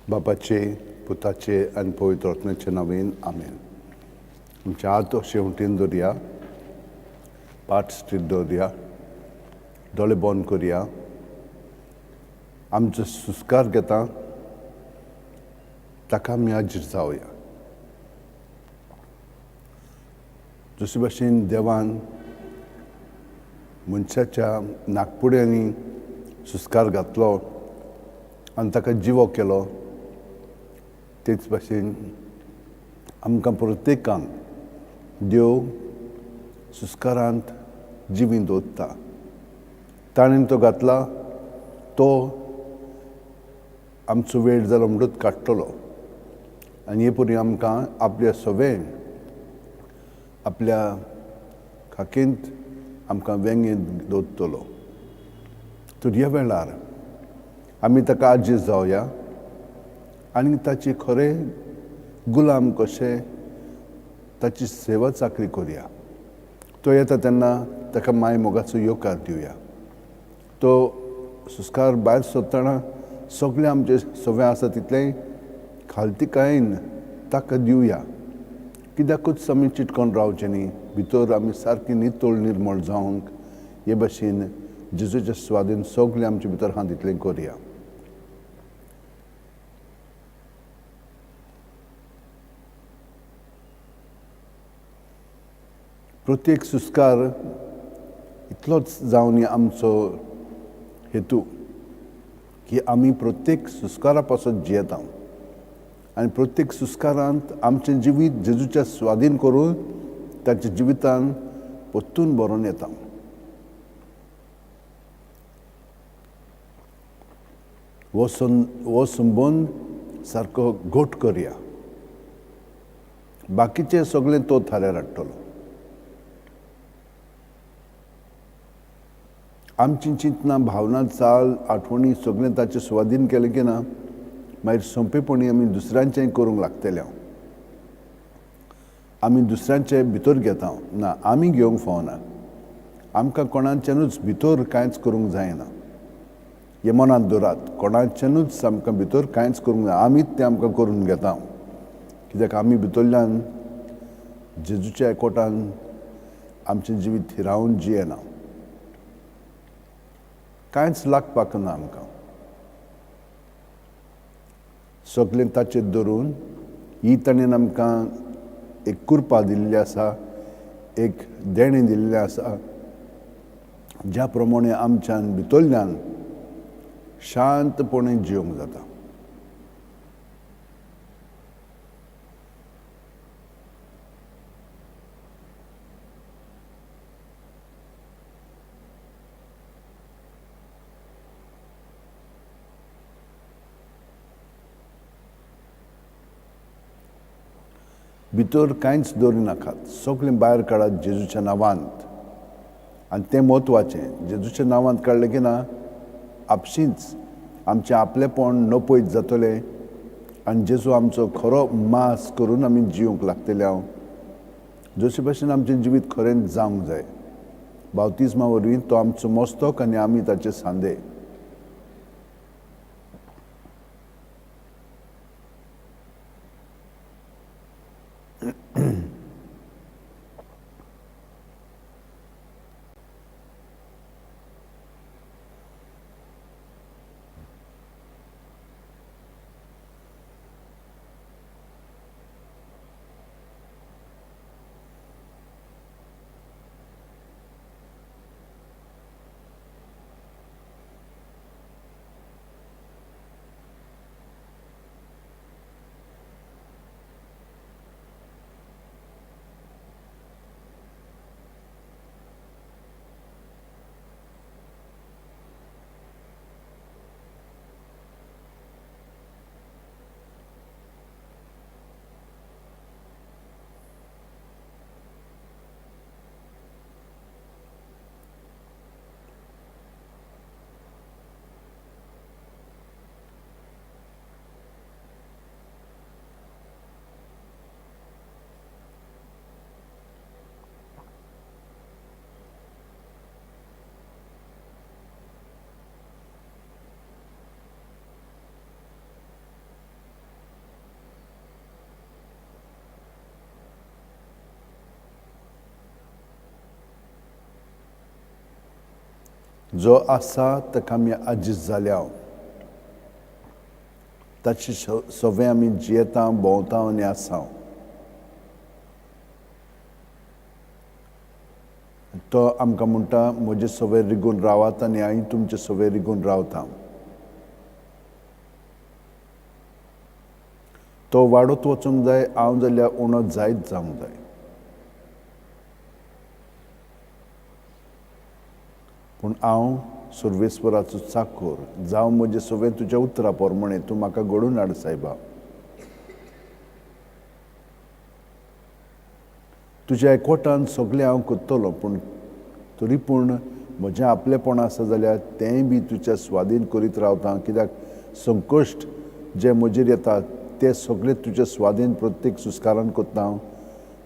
बापाचे, पुताचे आनी पवित्र आत्म्याचे नांवान आमेन. आमचे हात शेवटीन दवरया, पाट स्ट्रीट दवरया, दोळे बंद करया. आमचो सुस्कार घेता ताका आमी हाजीर जावया. जशे भाशेन देवान मनशाच्या नागपुड्यांनी सुस्कार घातलो आनी ताका जिवो केलो, तेच भाशेन आमकां प्रत्येकांक देव सुस्कारांत जिवी दवरता. ताणें तो घातला तो आमचो वेळ जालो म्हणटूच काडटलो आनी हे परी आमकां आपल्या सवें आपल्या खाकेंत आमकां वेंगेंत दवरतलो. तर ह्या वेळार आमी ताका आजीज जावया आनी ताचे खरें गुलाम कशें ताची सेवा चाकरी करया. तो येता तेन्ना ताका माय मोगाचो येवकार दिवया. तो सुस्कार भायर सोदतना सगळें आमचें सगळें आसा तितलें खालतीकायेन ताका दिवया. कित्याकूच आमी चिटकोन रावचें न्ही, भितर आमी सारकी नितळ निर्मळ जावंक हे भाशेन जेजूच्या स्वादीन सगळें आमचे भितर आहा तितलें करया. प्रत्येक सुस्कार इतलोच जावन आमचो हेतू की आमी प्रत्येक सुस्कारा पासत जियेता आनी प्रत्येक सुस्कारांत आमचें जिवीत जेजूच्या स्वादीन करून ताच्या जिवितान परतून बरोवन येता. हो संबंद सारको घट करया. बाकीचें सगळें तो थाऱ्यार हाडटलो. आमची चिंतना, भावना, चाल, आठवणी सगळें ताचे स्वाधीन केलें की ना मागीर सोंपेपणी आमी दुसऱ्यांचें करूंक लागतले. आमी दुसऱ्यांचे भितर घेता ना, आमी घेवंक फावना. आमकां कोणाच्यानूच भितर कांयच करूंक जायना. हें मनांत दवरात, कोणाच्यानूच आमकां भितर कांयच करूंक जाय, आमीच तें आमकां करून घेता. कित्याक आमी भितरल्यान जेजूच्या एकवटान आमचें जिवीत थिरावन जियेना. कांयच लागपाक ना आमकां. सगळें ताचेर धरून ही ताणें आमकां एक कृपा दिल्ली आसा, एक देणें दिल्लें आसा, ज्या प्रमाणे आमच्यान भितरल्यान शांतपणे जिवंक जाता. भितर कांयच दवरिनाकात, सगळें भायर काडात जेजूच्या नांवांत. आनी तें म्हत्वाचें, जेजूच्या नांवांत काडलें की ना आपशींच आमचें आपलेपण नपयत जातलें आनी जेजू आमचो खरो मास करून आमी जिवंक लागतले. हांव जशे भाशेन आमचें जिवीत खरेंच जावंक जाय. बावतिज्मा वरवीं तो आमचो मस्तक आनी आमी ताचे सांदे. जो आसा ताका आमी आजीज जाल्या, ताचे सगळें आमी जियेता, भोंवता आनी आसा। तो आमकां म्हणटा, म्हजे सगळे रिगून रावात आनी हांव तुमचे सगळे रिगून रावता। तो वाडत वचूंक जाय, हांव जाल्यार उणो जायत जावंक जाय। पूण हांव सर्वेस्वराचो चाकोर जावं, म्हजें सगळें तुज्या उतरा प्रमाणें तूं म्हाका घडोवन हाड सायबा। तुज्या एकवटान सगळें हांव करतलो, पूण तरी पूण म्हजें आपलेपण आसा जाल्यार तेंय बी तुज्या स्वादीन करीत रावता। कित्याक संकश्ट जे म्हजेर येता ते सगळे तुज्या स्वादीन प्रत्येक सुस्कारान करता हांव।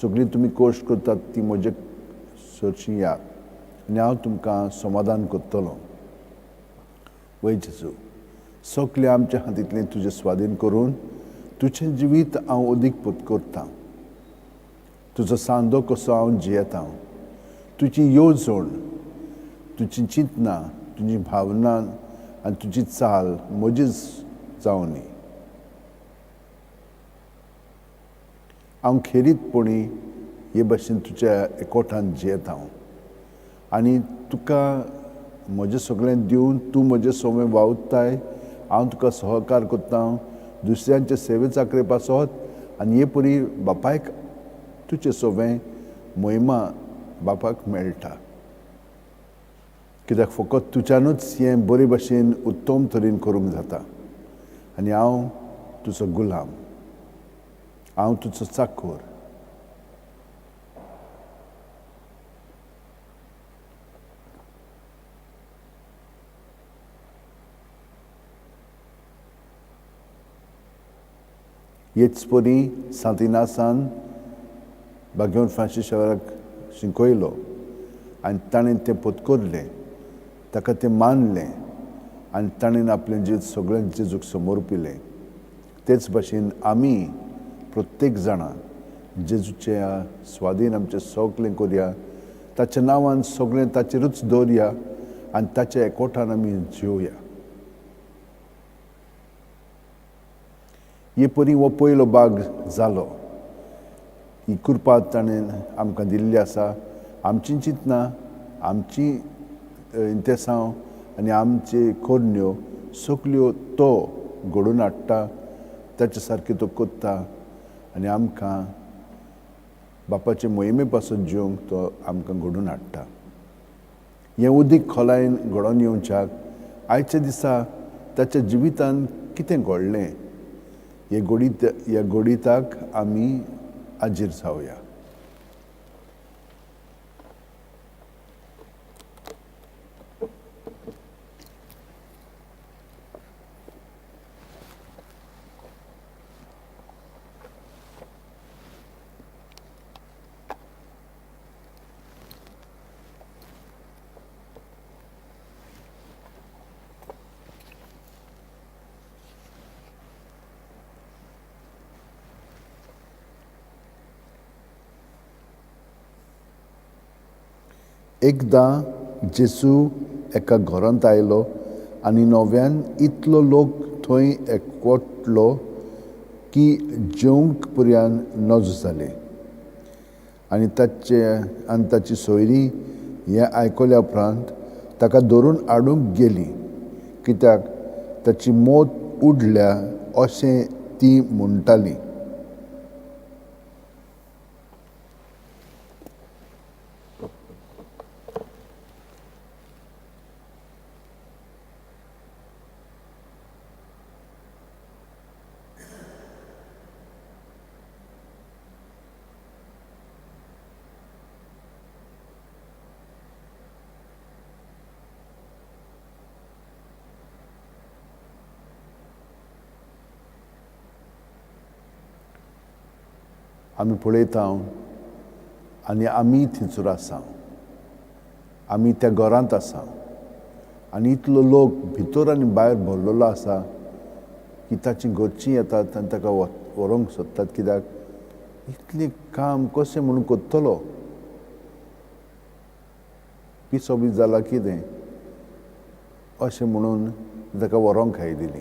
सगळीं तुमी कश्ट करतात ती म्हजे सरशी यात आनी हांव तुमकां समाधान करतलो। वय जेजू, सगळें आमच्या हातींतलें तुजें स्वादीन करून तुजें जिवीत हांव अदीक पूत करतां। तुजो सांदो कसो हांव जियेता, तुजी येवजण, तुजी चिंतनां, तुजी भावना आनी तुजी चाल म्हजीच जावनी। हांव खेरीतपणी हे भशेन तुज्या एकवटान जियेता आनी तुका म्हजें सगळें दिवन तूं म्हजें सगळें वावुरताय। हांव तुका सहकार करता दुसऱ्यांचे सेवे चाकरे पासत आनी हे परी बापायक तुजें सगळें महिमा बापाक मेळटा। कित्याक फकत तुज्यानूच हें बरे भशेन उत्तम तरेन करूंक जाता। आनी हांव तुजो गुलाम, हांव तुजो चाकोर। हेच परी सांत इनासान बागेवन फ्रांसीस शावराक शिकयलो आनी ताणें तें पत्करलें, ताका तें मानलें आनी ताणें आपलें जिवीत सगळें जेजूक समर्पिलें। तेच भाशेन आमी प्रत्येक जाणां जेजूच्या स्वादीन आमचें सगळें करया, ताच्या नांवान सगळें ताचेरूच दवरया आनी ताच्या एकवटान आमी जिवया। हे परी हो पयलो भाग जालो। ही कृपा ताणें आमकां दिल्ली आसा। आमची चिंतनां, आमची इंतेसांव आनी आमची करण्यो सगल्यो तो घडोवन हाडटा, ताचे सारकें तो करता आनी आमकां बापाचे मोहिमे पासून जिवंक तो आमकां घडोवन हाडटा। हें उदीक खोलायेन घडोवन येवच्याक आयच्या दिसा ताच्या जिवितान कितें घडलें हे घडीत ह्या घडिताक आमी हाजीर जावया। एकदां जेजू एका घरांत आयलो आनी नव्यान इतलो लोक थंय एकवटलो की जेवंक पर्यान नजो जालें। आनी ताचे आनी ताची सोयरी हें आयकल्या उपरांत ताका धरून हाडूंक गेली, कित्याक ताची मौत उडल्या अशें ती म्हणटाली। आमी पळयता आनी आमी थंयसर आसा, आमी त्या घरांत आसा आनी इतलो लोक भितर आनी भायर भरलेलो आसा की ताची घरचीं येतात आनी ताका व्हरूंक सोदतात, कित्याक इतलें काम कशें म्हणून करतलो, पिसो बी जाला कितें। अशें म्हणून ताका व्हरोंक आयिल्ली.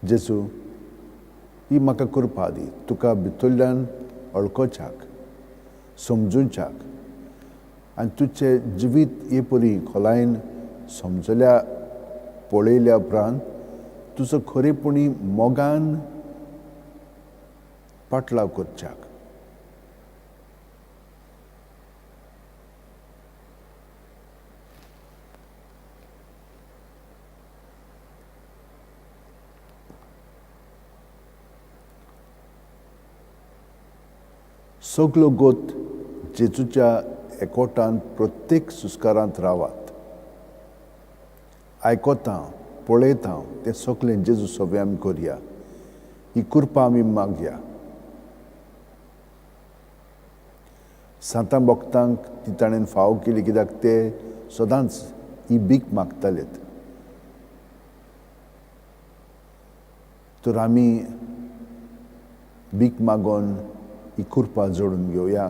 जेजू, ही म्हाका कृपा दी तुका भितरल्यान वळखोच्याक, समजूच्याक आनी तुजें जिवीत हे परी खोलायेन समजल्या पळयल्या उपरांत तुजो खरेपणी मोगान पाटलाव करच्याक. सगलो गोत जेजूच्या एकवटान प्रत्येक सुस्कारांत रावात. आयकता पळयता तें सगलें जेजू सगळें आमी करया. ही कृपा आमी मागया. सांतां भक्तांक ती ताणें फाव केली कित्याक ते सदांच ही भीक मागतालेत. तर आमी भीक मागून ही कृपा जोडून घेवया,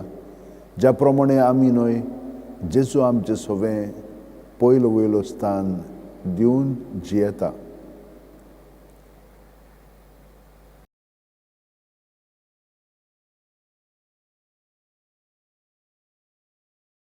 ज्या प्रमाणे आमी न्हय जेजू आमचें सगळें पयलो वयलो स्थान दिवन जियेता.